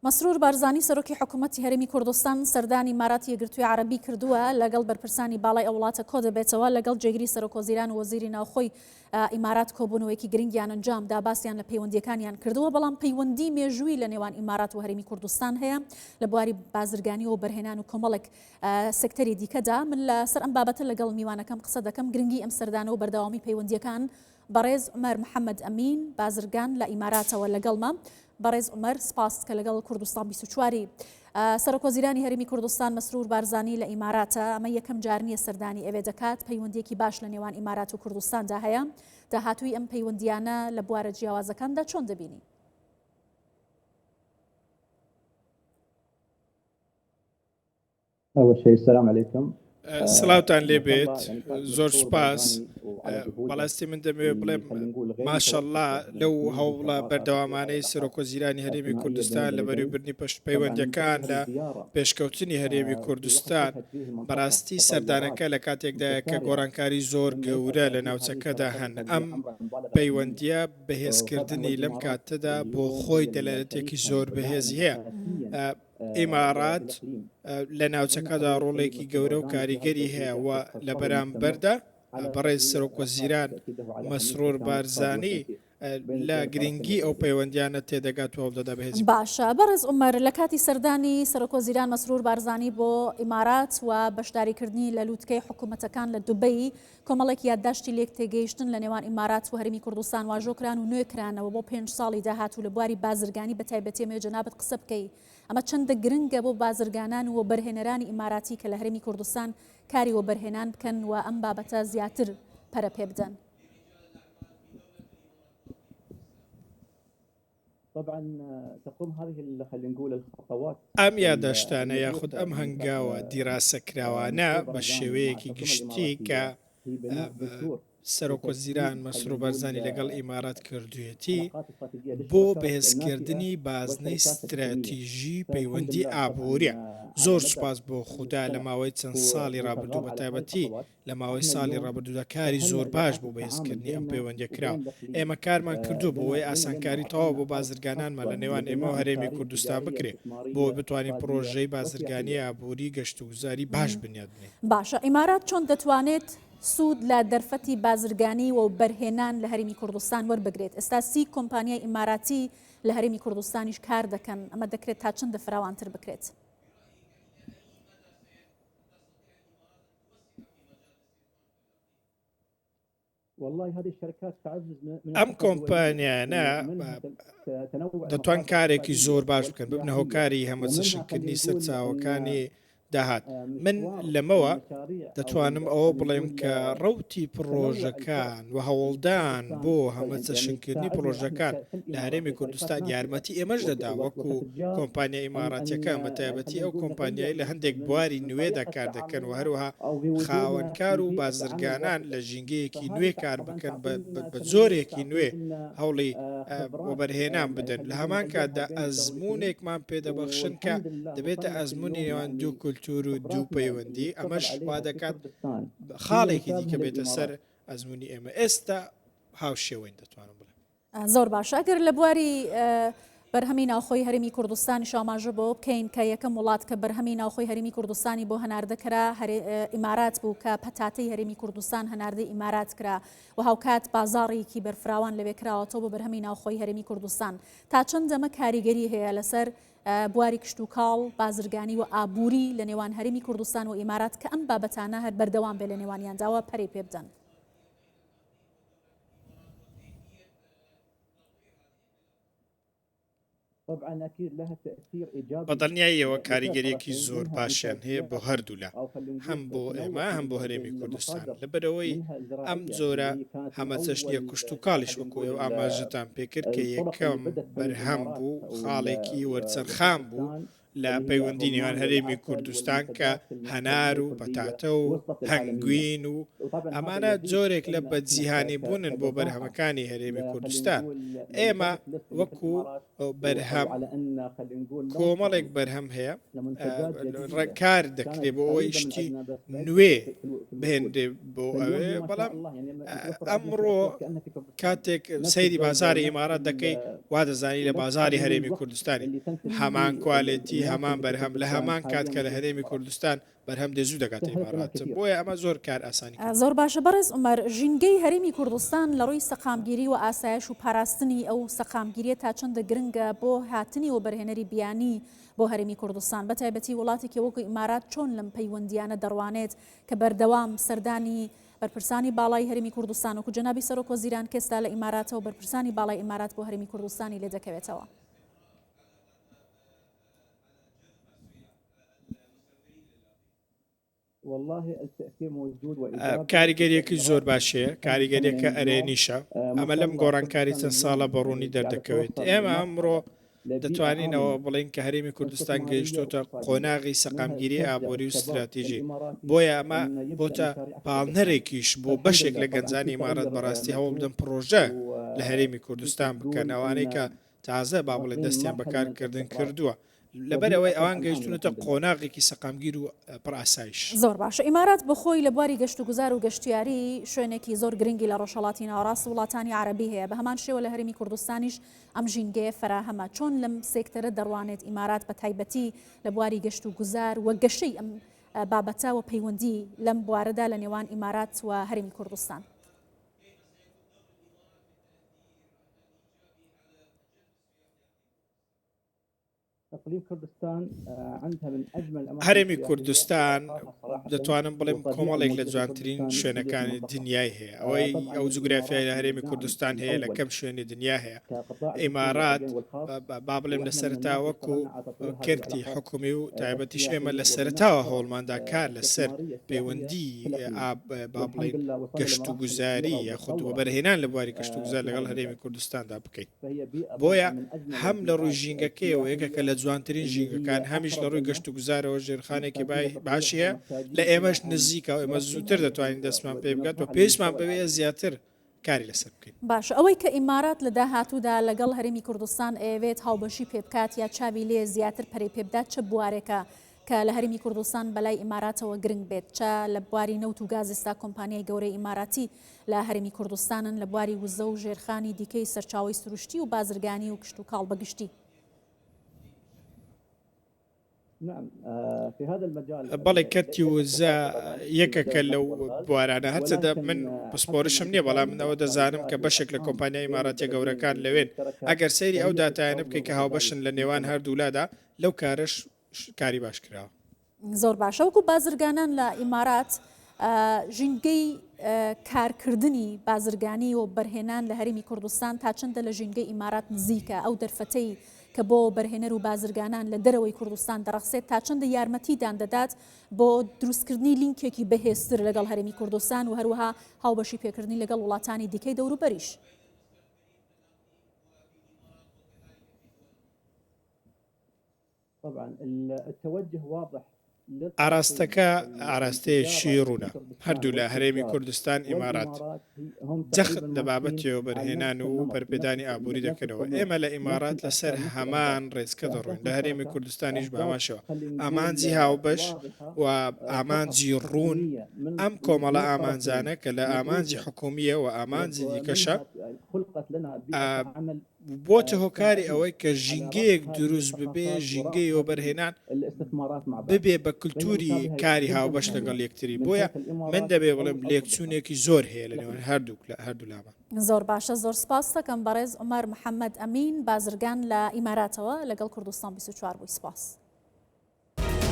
مەسرور بارزانی سەرۆکی حکوومەتی هەرێمی کوردستان سەردانی ئیماراتی یەکگرتووی عەرەبی کردووە، لەگەڵ بەرپرسانی باڵای ئەو وڵاتە کۆدەبێتەوە، لەگەڵ جێگری سەرۆکوەزیران و وەزیری ناوخۆی ئیمارات کۆبوونەوەیەکی گرنگیان ئەنجامدا، باسیان لە پەیوەندییەکانیان کردووە، بەڵام پەیوەندی مێژووی لە نێوان ئیمارات و هەرێمی کوردستان هەیە لە بواری بازرگانی و وەبەرهێنان و کۆمەڵێک سێکتەری دیکەدا. من لەسەر ئەم بابەتە لەگەڵ میوانەکەم قسە دەکەم، گرنگی ئەم سەردانە و بەردەوامی پەیوەندییەکان بەڕێز عومەر محەمەد ئەمین، بازرگان لە ئیماراتەوە لەگەڵمە. بەڕێز عومەر سپاس کە لەگەڵ کوردستان 24 ی. سەرۆکوەزیرانی هەرێمی کوردستان مەسرور بارزانی لە ئیماراتە، ئەمە یەکەم جار نییە سەردانی ئەوێ دەکات، پەیوەندییەکی باش لە نێوان ئیمارات و کوردستاندا هەیە، داهاتووی ئەم پەیوەندییانە لە بوارە جیاوازەکاندا چۆن دەبینی؟ سڵاوتان لێبێت زۆر سوپاس بەڵاستی من دەمەوێت بڵێم ماشەڵڵا لەو هەوڵە بەردەوامانەی سەرۆکوەزیرانی هەرێمی کوردستان لە بەرێوبردنی پشت پەیوەندەکان لە پێشکەوتنی هەرێمی کوردستان بەڕاستی سەردانەکە لە کاتێکدایە کە گۆڕانکاری زۆر گەورە لە ناوچەکەدا هەن ئەم پەیوەندیە بەهێزکردنی لەم کاتەدا بۆ خۆی دەلالەتێکی زۆر بەهێزی هەیە. ئیمارات لە ناوچەکەدا ڕۆڵێکی گەورە و کاریگەری هەیە و لە بەرامبەردا بەڕێز سەرۆکوەزیران مەسرور بارزانی لە گرنگی ئەو پەیوەندیانە تێدەگات و هەوڵدەدا بەهێزی بکات. باشە بەڕێز عومەر لە کاتی سەردانی سەرۆکوەزیران مەسرور بارزانی بۆ ئیمارات و بەشداریکردنی لە لوتکەی حکومەتەکان لە دوبەی کۆمەڵێک یادداشتی لێکتێگەیشتن لە نێوان ئیمارات و هەرێمی کوردستان واژۆ کران و نوێ کرانەوە بۆ پێنج ساڵی داهاتوو لە بواری بازرگانی بە تایبەتی ئەمەوێ جەنابت قسە بکەی ئەمە چەندە گرنگە بۆ بازرگانان و وەبەرهێنەرانی ئیماراتی کە لە هەرێمی کوردستان کاری وەبەرهێنان بکەن و ئەم بابەتە زیاتر پەرە پێ بدەن؟ ئەم یاداشتانە یاخود ئەم هەنگاوە دیراسەکراوانە بە شێوەیەکی گشتی کە سەرۆکوەزیران مەسرور بارزانی لەگەڵ ئیمارات کردوویەتی بۆ بەهێزکردنی بازنەی ستراتیژی پەیوەندی ئابووریە. زۆر سوپاس بۆ خودا لە ماوەی چەند ساڵی ڕابردوو بەتایبەتی لە ماوەی ساڵی ڕابردوودا کاری زۆر باش بۆ بەهێزکردنی ئەم پەیوەندیە کرا و ئێمە کارمان کردووە بۆ ئەوەی ئاسانکاری تەواو بۆ بازرگانانمان لە نێوان ئێمە و هەرێمی کوردستان بکرێ بۆ ئەوەی بتوانین پڕۆژەی بازرگانی ئابووری گەشتوگوزاری باش بنیات بنێین. باشە ئیمارات چۆن دەتوانێت سوود لە دەرفەتی بازرگانی و وەبەرهێنان لە هەرێمی کوردستان وەربگرێت؟ ئێستا سی کۆمپانیای ئیماراتی لە هەرێمی کوردستانیش کار دەکەن، ئەمە دەکرێت تا چەندە فراوانتر بکرێت؟ ئەم کۆمپانیانە دەتوان کارێکی زۆر باش بکەن ببنە هۆکاری هەمەچەشنکردنی سەرچاوەکانی داهات من لەمەوە دەتوانم ئەوە بڵێم کە ڕەوتی پڕۆژەکان و هەوڵدان بۆ هەمەچەشنکردنی پڕۆژەکان لە هەرێمی کوردستان یارمەتی ئێمەش دەدا وەکو کۆمپانیا ئیماراتیەکان بە تایبەتی ئەو کۆمپانیای لە هەندێک بواری نوێدا کار دەکەن و هەروەها خاوەنکار و بازرگانان لە ژینگەیەکی نوێ کار بکەن بە جۆرێکی نوێ هەوڵی وەبەرهێنان بدەن لە هەمان کاتدا ئەزموونێکمان پێدەبەخشن کە دەبێتە ئەزموونی نێوان دوو کولتوور و دوو پەیوەندی ئەمەش وا دەکات خاڵێکی دیکە بێتە سەر ئەزموونی ئێمە ئێستا هاوشێوەین دەتوانم بڵێم. زۆر باشە ئەگەر لە بواری بەرهەمی ناوخۆی هەرێمی کوردستانیش ئاماژە بەوە بکەین کە یەکەم وڵات کە بەرهەمی ناوخۆی هەرێمی کوردستانی بۆ هەناردە کرا ئیمارات بوو کە پەتاتەی هەرێمی کوردستان هەناردەی ئیمارات کرا و هاوکات بازاڕێکی بەرفراوان لەوێ کراوەتەوە بۆ بەرهەمی ناوخۆی هەرێمی کوردستان تا چەند ئەمە کاریگەری هەیە لەسەر بواری کشتوکاڵ، بازرگانی و ئابووری لە نێوان هەرێمی کوردستان و ئیمارات کە ئەم بابەتانە هەر بەردەوام بێ لە نێوانیاندا و پەرەی پێ بدەن. بەدڵنیاییەوە کاریگەریەکی زۆر باشیان هەیە بۆ هەردوولا هەم بۆ ئێمە هەم بۆ هەرێمی کوردستان لەبەرئەوەی ئەم جۆرە هەمەچەشنیە کشتوکاڵیش وەکو ئێوە ئاماژەتان پێکرد کە یەکەم بەرهەم بوو خاڵێکی وەرچەرخان بوو. لە پەیوەندی نێوان هەرێمی کوردستان کە هەنار و پەتاتە و هەنگوین و ئەمانە جۆرێک لە بە جیهانی بوونن بۆ بەرهەمەکانی هەرێمی کوردستان. ئێمە وەکو بەرهەم کۆمەڵێک بەرهەم هەیە کار دەکرێت بۆ ئەوەی شتی نوێ بهێنرێ بۆ ئەوێ بەڵام ئەمڕۆ کاتێک سەیری بازاری ئیمارات دەکەی وا دەزانی لە بازاری هەرێمی کوردستانی هەمان کوالێتی هەمان بەرهەم لە هەمان کات کە لە هەرێمی کوردستان بەرهەم دێ زوو دەگاتە ئیمارات بۆیە ئەمە زۆر کار ئاسانی کردووە. زۆر باشە بەڕێز عومەر، ژینگەی هەرێمی کوردستان لە ڕووی سەقامگیری و ئاسایش و پاراستنی ئەو سەقامگیریە تا چەندە گرنگە بۆ هاتنی وەبەرهێنەری بیانی بۆ هەرێمی کوردستان بە تایبەتی وڵاتێکی وەکو ئیمارات چۆن لەم پەیوەندیانە دەڕوانێت کە بەردەوام سەردانی بەرپرسانی باڵای هەرێمی کوردستان وەکو جەنابی سەرۆک وەزیران کە ئێستا لە ئیماراتەوە بەرپرسانی باڵای ئیمارات بۆ هەرێمی کوردستانی لێ دەکەوێتەوە؟ کاریگەریەکی زۆر باش هەیە، کاریگەریەکە ئەرێنیشە، ئەمە لەم گۆڕانکاری چەند ساڵە بە ڕوونی دەردەکەوێت. ئێمە ئەمڕۆ دەتوانین ئەوە بڵێین کە هەرێمی کوردستان گەیشتۆتە قۆناغی سەقامگیری ئابووری و ستراتیژی، بۆیە ئەمە بۆتە پاڵنەرێکیش بۆ بەشێک لە گەنجانی ئیمارات بەڕاستی هەوڵبدەن پڕۆژە لە هەرێمی کوردستان بکەن، ئەوانەی کە تازە با بڵێین دەستیان بە کارکردن کردووە، لەبەر ئەوەی ئەوان گەیشتوونەتە قۆناغێکی سەقامگیر و پڕ ئاسایش. زۆر باشە. ئیمارات بۆ خۆی لە بواری گەشتوگوزار و گەشتیاری شوێنێکی زۆر گرنگی لە ڕۆژهەڵاتی ناوەڕاست و وڵاتانی عەرەبی هەیە، بە هەمان شێوە لە هەرێمی کوردستانیش ئەم ژینگەیە فەراهەمە. چۆن لەم سێکتەرە دەڕوانێت ئیمارات بە تایبەتی لە بواری گەشتوگوزار و گەشەی ئەم بابەتە و پەیوەندی لەم بوارەدا لە نێوان ئیمارات و هەرێمی کوردستان؟ هەرێمی کوردستان دەتوانم بڵێم کۆمەڵێک لە جوانترین شوێنەکانی دنیای هەیە ئەوەی ئەو جوگرافیای لە هەرێمی کوردستان هەیە لە کەم شوێنی دنیا هەیە ئیمارات با بڵێم لە سەرەتا وەکو کەرتی حکومی و تایبەتیش ئێمە لە سەرەتاوە هەوڵماندا کار لەسەر پەیوەندی با بڵێین گەشتوگوزاری یاخود وەبەرهێنان لە بواری گەشتوگوزار لەگەڵ هەرێمی کوردستاندا بکەین. بۆیە هەم لە ڕووی ژینگەکەیەوە یەکێکە لە جوانترین ژینگەکان، هەمیش لە ڕووی گەشتوگوزارەوە ژێرخانێکی باشی هەیە، لە ئێمەش نزیکە و ئێمە زووتر دەتوانین دەستمان پێ بگات و پێویستمان بەوەیە زیاتر کاری لەسەر بکەین. باشە ئەوەی کە ئیمارات لە داهاتوودا لەگەڵ هەرێمی کوردستان ئەیەوێت هاوبەشی پێ بکات یا چاوی لێ زیاتر پەرەی پێ بدات چ بوارێکە کە لە هەرێمی کوردستان بەلای ئیماراتەوە گرنگ بێت چە لە بواری نەوت و گاز ئێستا کۆمپانیای گەورەی ئیماراتی لە هەرێمی کوردستانن لە بواری وزە و ژێرخانی دیکەی سەرچاوەی سروشتی و بازرگانی و کشتوکاڵ بە گشتی. بەڵێ کەرتی وزە یەکێکە لەو بوارانە هەرچەندە من پسپۆرشم نییە بەڵام من ئەوە دەزانم کە بەشێک لە کۆمپانیا ئیماراتیە گەورەکان لەوێن ئەگەر سەیری ئەو داتایانە بکەیت کە هاوبەشن لە نێوان هەردوولادا لەو کارەش کاری باش کراوە. زۆر باشە وەکو بازرگانان لە ئیمارات ژینگەی کارکردنی بازرگانی و بەرهێنان لە هەرێمی کوردستان تا چەندە لە ژینگەی ئیمارات نزیکە ئەو دەرفەتەی کە بۆ بەرهێنەر و بازرگانان لە دەرەوەی کوردستان دەڕەخسێت تا چەندە یارمەتیدان دەدات بۆ دروستکردنی لینکێکی بەهێزتر لەگەڵ هەرێمی کوردستان و هەروەها هاوبەشی پێکردنی لەگەڵ وڵاتانی دیکەی دەوروبەریش. ئاراستەکە ئاراستەیەکی ڕوونە، هەردوولا هەرێمی کوردستان ئیمارات جەخت لە بابەتی وەبەرهێنان و پەرپێدانی ئابووری دەکەنەوە، ئێمە لە ئیمارات لەسەر هەمان ڕێچکە دەڕۆین، لە هەرێمی کوردستانیش بە هەمان شێوە، ئامانجی هاوبەش و ئامانجی ڕوون، ئەم کۆمەڵە ئامانجانە کە لە ئامانجی حکومییە و ئامانجی دیکەشە، بۆتە هۆکاری ئەوەی کە ژینگەیەک دروست ببێ، ژینگەی وەبەرهێنان ببێ بە کلتوری کاری هاوبەش لەگەڵ یەکتری، بۆیە من دەبێ بڵێم لێکچوونێکی زۆر هەیە لە نێوان هەردوو هەردوولامان. زۆر باشە زۆر سپاست دەکەم بەڕێز عومەر محەمەد ئەمین بازرگان لە ئیماراتەوە لەگەڵ کوردستان 24 بووی سپاس.